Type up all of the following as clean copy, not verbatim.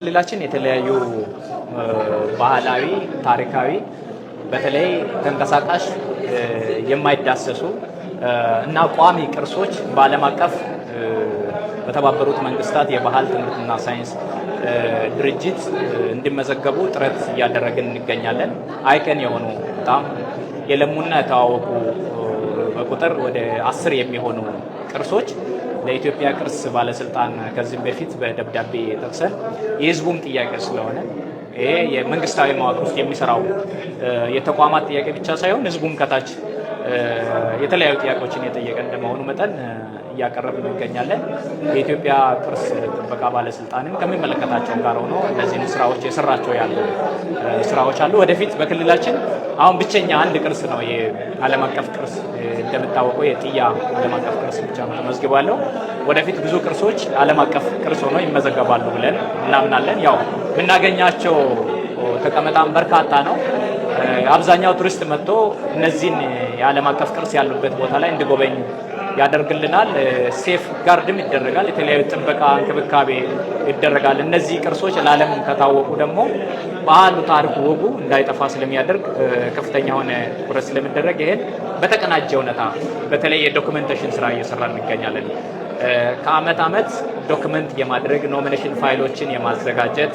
ክልላችን የተለያዩ ባህላዊ፣ ታሪካዊ፣ በተለይ ተንቀሳቃሽ፣ የማይዳሰሱ እና ቋሚ ቅርሶች በዓለም አቀፍ በተባበሩት መንግስታት የባህል፣ ትምህርትና ሳይንስ ድርጅት እንዲመዘገቡ ጥረት እያደረግን እንገኛለን። Icon የሆኑ፣ በጣም የለሙና የተዋወቁ፣ በቁጥር ወደ 10 የሚሆኑ ቅርሶች ለኢትዮጵያ ቅርስ ባለስልጣን ከዚህም በፊት በደብዳቤ ጠቅሰን፣ የህዝቡም ጥያቄ ስለሆነ፣ ይሄ የመንግስታዊ መዋቅር ውስጥ የሚሰራው የተቋማት ጥያቄ ብቻ ሳይሆን ህዝቡም ከታች የተለያዩ ጥያቄዎችን የጠየቀ እንደመሆኑ መጠን እያቀረብን እንገኛለን። የኢትዮጵያ ቅርስ ጥበቃ ባለስልጣንም ከሚመለከታቸው ጋር ሆኖ እነዚህን ስራዎች የሰራቸው ያሉ ስራዎች አሉ። ወደፊት በክልላችን አሁን ብቸኛ አንድ ቅርስ ነው፣ የዓለም አቀፍ ቅርስ፣ እንደምታወቀው የጥያ ዓለም አቀፍ ቅርስ ብቻ ነው ተመዝግቧል። ወደፊት ብዙ ቅርሶች ዓለም አቀፍ ቅርስ ሆነው ይመዘገባሉ ብለን እናምናለን። ያው የምናገኛቸው ጠቀሜታም በርካታ ነው። አብዛኛው ቱሪስት መጥቶ እነዚህን የዓለም አቀፍ ቅርስ ያሉበት ቦታ ላይ እንዲጎበኝ ያደርግልናል። Safeguard ም ይደረጋል። የተለያዩ ጥበቃ፣ እንክብካቤ ይደረጋል። እነዚህ ቅርሶች ለዓለም ከታወቁ ደግሞ ባህሉ፣ ታሪኩ፣ ወጉ እንዳይጠፋ ስለሚያደርግ፣ ከፍተኛ የሆነ ትኩረት ስለሚደረግ፣ ይሄን በተቀናጀ ሁኔታ በተለይ የ documentation ስራ እየሰራ እንገኛለን። ከአመት አመት document የማድረግ፣ nomination ፋይሎችን የማዘጋጀት፣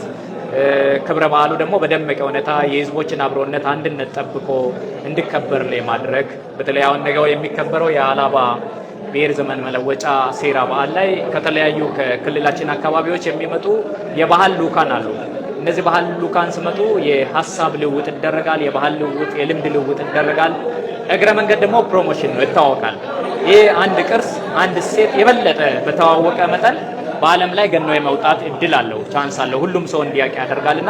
ክብረ በዓሉ ደግሞ በደመቀ ሁኔታ የህዝቦችን አብሮነት፣ አንድነት ጠብቆ እንዲከበር የማድረግ፣ በተለይ አሁን ነገው የሚከበረው የአላባ ብሔር ዘመን መለወጫ ሴራ በዓል ላይ ከተለያዩ ከክልላችን አካባቢዎች የሚመጡ የባህል ልኡካን አሉ። እነዚህ ባህል ልኡካን ሲመጡ የሀሳብ ልውውጥ ይደረጋል፣ የባህል ልውውጥ፣ የልምድ ልውውጥ ይደረጋል። እግረ መንገድ ደግሞ promotion ነው፣ ይታወቃል። ይህ አንድ ቅርስ፣ አንድ እሴት የበለጠ በተዋወቀ መጠን በዓለም ላይ ገኖ የመውጣት እድል አለው፣ chance አለው። ሁሉም ሰው እንዲያውቅ ያደርጋልና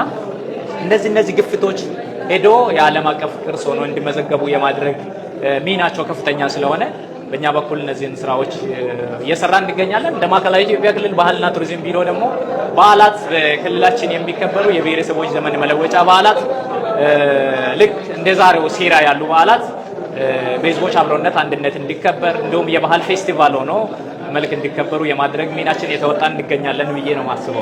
እነዚህ ግፊቶች ሄዶ የዓለም አቀፍ ቅርስ ሆኖ እንዲመዘገቡ የማድረግ ሚናቸው ከፍተኛ ስለሆነ በእኛ በኩል እነዚህን ስራዎች እየሰራ እንገኛለን። እንደ ማዕከላዊ ኢትዮጵያ ክልል ባህልና ቱሪዝም ቢሮ ደግሞ በዓላት፣ በክልላችን የሚከበሩ የብሔረሰቦች ዘመን መለወጫ በዓላት፣ ልክ እንደ ዛሬው ሴራ ያሉ በዓላት በህዝቦች አብሮነት፣ አንድነት እንዲከበር፣ እንዲሁም የባህል ፌስቲቫል ሆኖ መልክ እንዲከበሩ የማድረግ ሚናችን የተወጣ እንገኛለን ብዬ ነው የማስበው።